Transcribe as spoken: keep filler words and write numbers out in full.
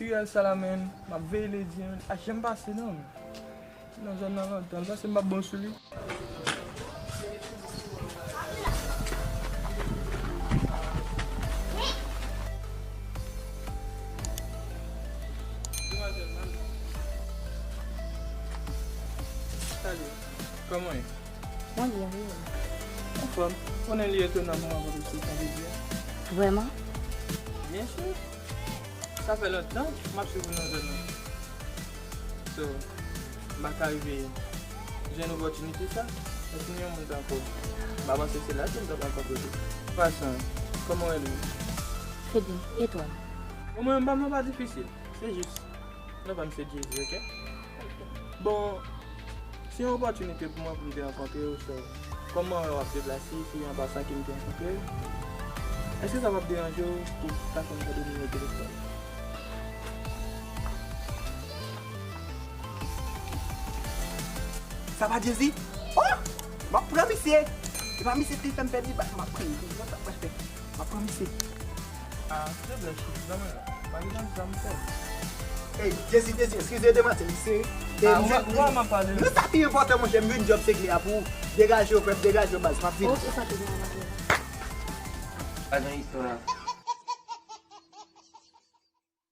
Kriminèl sa la, menn, m ap veye ledi an, li pa janm pase non. Li nan zòn nan lontan, li panse m p ap bon sou li. Salut, kòman w ye? Mwen byen, wi. Anfòm, konnen li etonan pou mwen kontre sou sa, Bidye. Vrèman? Byen si. Sa fè lontan m ap swiv ou nan zòn nan. So, m pa ka rive jwenn opòtinite sa. Èske gen yon moun tankou w? M pa panse se la ke m t ap rankontre w. An pasan, kòman w rele w? Fedlin, e twa? Bon, mwen menm pa mwen pa difisil. Se jis, non pa m se Jezi, oke? Bon, se yon opòtinite pou mwen pou m te rankontre w, so, kòm mwen wè w ap deplase, se an pasan ke m te rankontre w. Èske sa p ap deranje w pou w ta fè m tande nimewo telefòn? Sa pa Jezi? Oh! M ap pran misye! E pa misye te fè m pèdi bak, m ap pran misye. Mwen sa pral fè. M ap pran misye. Ah, silvouplè, chif, zanmi la. Pa gen zam fè. Ey, Jezi, Jezi, eskize demanti, misye. Ah, ou pa, ou pa man pale. Nou sa pi enpòtan, monchè, m vin djòb se kle a pou ou. Degaje w, pèp, degaje w, baz, m ap vini. Ok, sa te gen anvan. Pa gen istwa.